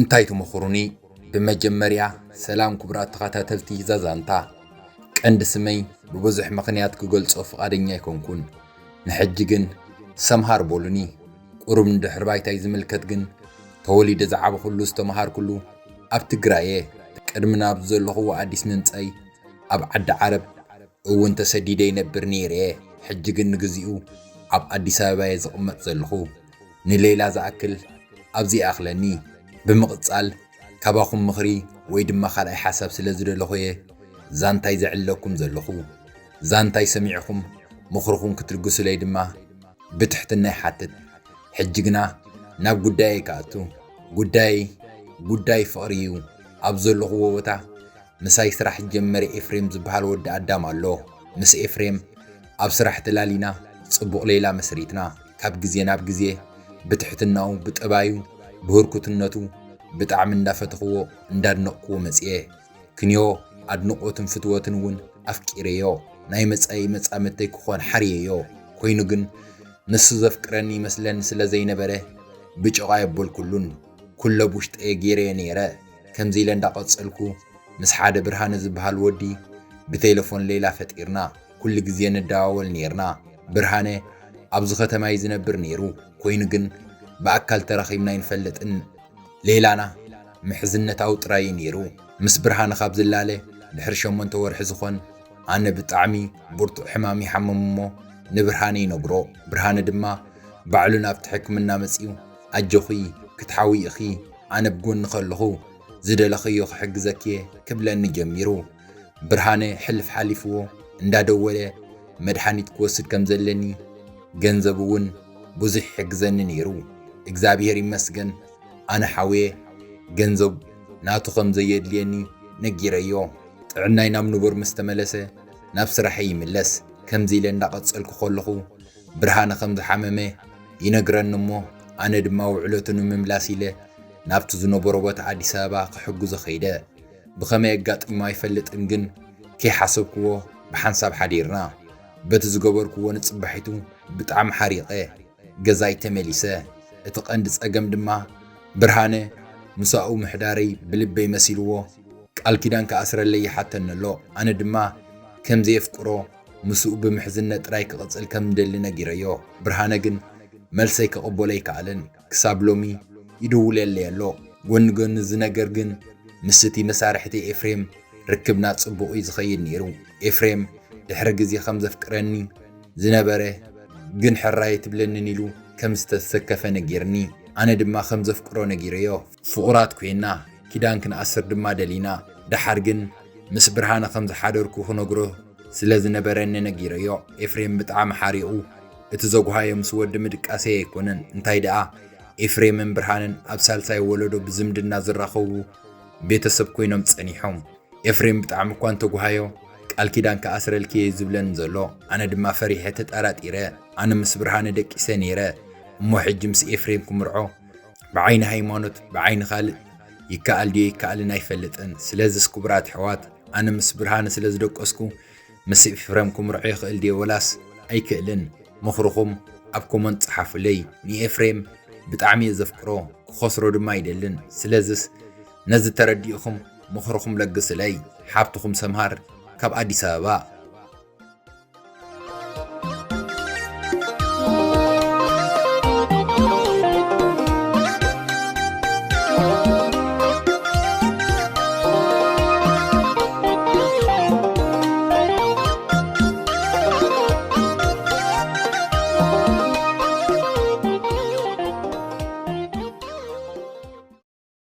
እንታይ ትመኽሩኒ? ብመጀመርያ ሰላም ክቡራት ተኸታተልቲ እዛ ዛንታ። ቀንዲ ስመይ ብብዙሕ ምኽንያት ክገልጾ ፍቓደኛ ኣይኮንኩን። ንሕጂ ግን ሰምሃር በሉኒ። ቁሩብ ንድሕሪ ባይታይ ዝምልከት ግን፣ ተወሊደ ዝዓበኹሉ ዝተምሃርኩሉ ኣብ ትግራይ እየ። ቅድሚ ናብ ዘለኹዎ ኣዲስ ምምጻይ ኣብ ዓዲ ዓረብ እውን ተሰዲደ ይነብር ነይረ እየ። ሕጂ ግን ንግዚኡ ኣብ ኣዲስ ኣበባ እየ ዝቕመጥ ዘለኹ። ንሌላ ዝኣክል ኣብዚ ይኣኽለኒ። ብምቕጻል ካባኹም ምኽሪ ወይ ድማ ካልኣይ ሓሳብ ስለ ዝደለኹ እየ ዛንታይ ዘዕልለኩም ዘለኹ። ዛንታይ ሰሚዕኹም ምኽርኹም ክትልግሱለይ ድማ ብትሕትና ይሓትት። ሕጂ ግና ናብ ጉዳየይ ክኣቱ። ጉዳየይ ጉዳይ ፍቕሪ እዩ። ኣብ ዘለኹዎ ቦታ ምሳይ ስራሕ ዝጀመረ ኤፍሬም ዝበሃል ወዲ ኣዳም ኣሎ። ምስ ኤፍሬም ኣብ ስራሕ ተላሊና ጽቡቕ ሌላ መስሪትና። ካብ ግዜ ናብ ግዜ ብትሕትናኡ፣ ብጠባዩ፣ ብህርኩትነቱ ብጣዕሚ እንዳፈተኽዎ እንዳድነቕክዎ መጽየ። ክንዮ ኣድንቖትን ፍትወትን እውን ኣፍቂረዮ። ናይ መጻኢ መጻምድተይ ክኾን ሓርየዮ። ኮይኑ ግን ንሱ ዘፍቅረኒ ይመስለኒ ስለ ዘይነበረ ብጨቕ ኣየበልኩሉን። ኩለ ብውሽጠየ ገይረዮ ነይረ። ከምዚ ኢለ እንዳቐጸልኩ ምስ ሓደ ብርሃነ ዝበሃል ወዲ ብቴሌፎን ሌላ ፈጢርና። ኩሉ ግዜ ንደዋወል ነይርና። ብርሃነ ኣብዚ ከተማ እዩ ዝነብር ነይሩ። ኮይኑ ግን ብኣካል ተራኺብና ኣይንፈልጥን። ሌላና ምሕዝነታዊ ጥራይ እዩ ነይሩ። ምስ ብርሃነ ካብ ዝላለ ድሕሪ ሸሞንተ ወርሒ ዝኾን ኣነ ብጣዕሚ ብርቱዕ ሕማም ይሓምም እሞ ንብርሃነ ይነግሮ። ብርሃነ ድማ ባዕሉ ናብቲ ሕክምና መጺኡ ኣጆኺ ክትሓዊ ኢኺ፣ ኣነ ብጎኒ ከለኹ ዝደለኽዮ ክሕግዘኪ እየ ክብለኒ ጀሚሩ። ብርሃነ ሕልፍ ሓሊፍዎ እንዳደወለ መድሓኒት ክወስድ ከም ዘለኒ፣ ገንዘብ እውን ብዙሕ ይሕግዘኒ ነይሩ። እግዚኣብሔር ይመስገን፣ ኣነ ሓውየ ገንዘብ ናቱ ከም ዘየድልየኒ ነጊረዮ። ጥዕናይ ናብ ንቡር ምስ ተመለሰ ናብ ስራሐይ ይምለስ። ከምዚ ኢለ እንዳቐጸልኩ ከለኹ ብርሃነ ከም ዝሓመመ ይነግረኒ እሞ፣ ኣነ ድማ ውዕለቱ ንምምላስ ኢለ ናብቲ ዝነበሮ ቦታ ኣዲስ ኣበባ ክሕግዞ ከይደ። ብኸመይ ኣጋጢሙ ኣይፈልጥን፣ ግን ከይሓሰብክዎ ብሓንሳብ ሓዲርና። በቲ ዝገበርክዎ ንጽባሒቱ ብጣዕሚ ሓሪቐ ገዛይ ተመሊሰ። እቲ ቀንዲ ጸገም ድማ ብርሃነ ምሳኡ ምሕዳረይ ብልበይ መሲልዎ ቃል ኪዳን ክኣስረለይ ይሓተኒ ኣሎ። ኣነ ድማ ከም ዘየፍቅሮ ምስኡ ብምሕዝነት ጥራይ ክቕጽል ከም ዝደሊ ነጊረዮ። ብርሃነ ግን መልሰይ ክቕበሎ ኣይከኣለን። ክሳብ ሎሚ ይድውለለይ ኣሎ። ጎኒ ጎኒ እዚ ነገር ግን ምስቲ መሳርሕቲ ኤፍሬም ርክብና ጽቡቕ እዩ ዝኸይድ ነይሩ። ኤፍሬም ድሕሪ ግዜ ከም ዘፍቅረኒ ዝነበረ ግን ሕራይ ትብለንን ኢሉ ከም ዝተሰከፈ ነጊርኒ። ኣነ ድማ ከም ዘፍቅሮ ነጊረዮ። ፍቑራት ኮይና ኪዳን ክንኣስር ድማ ደሊና። ደሓር ግን ምስ ብርሃነ ከም ዝሓደርኩ ክነግሮ ስለ ዝነበረኒ ነጊረዮ። ኤፍሬም ብጣዕሚ ሓሪቑ። እቲ ዘጉሃዮ ምስ ወዲ ምድቃሰይ ኣይኮነን። እንታይ ደኣ ኤፍሬምን ብርሃንን ኣብ ሳልሳይ ወለዶ ብዝምድና ዝራኸቡ ቤተሰብ ኮይኖም ጸኒሖም። ኤፍሬም ብጣዕሚ እኳ እንተጉሃዮ ቃል ኪዳን ክኣስረልኪ እየ ዝብለኒ ዘሎ። ኣነ ድማ ፈሪሐ ተጠራጢረ። ኣነ ምስ ብርሃነ ደቂሰ ነይረ። እሞ ሕጂ ምስ ኤፍሬም ክምርዖ ብዓይኒ ሃይማኖት፣ ብዓይኒ ካልእ ይከኣል ድዩ ይከኣልን ኣይፈልጥን። ስለዚስ ክቡራት ኣሕዋት፣ ኣነ ምስ ብርሃነ ስለ ዝደቀስኩ ምስ ኤፍሬም ክምርዖ ይኽእል ድየ ወላስ ኣይክእልን? ምኽርኹም ኣብ ኮመንት ጸሓፉለይ። ንኤፍሬም ብጣዕሚ እየ ዘፍቅሮ፣ ክኸስሮ ድማ ኣይደልን። ስለዚስ ነዚ ተረዲእኹም ምኽርኹም ለግስለይ። ሓብትኹም ሰምሃር ካብ ኣዲስ ኣበባ።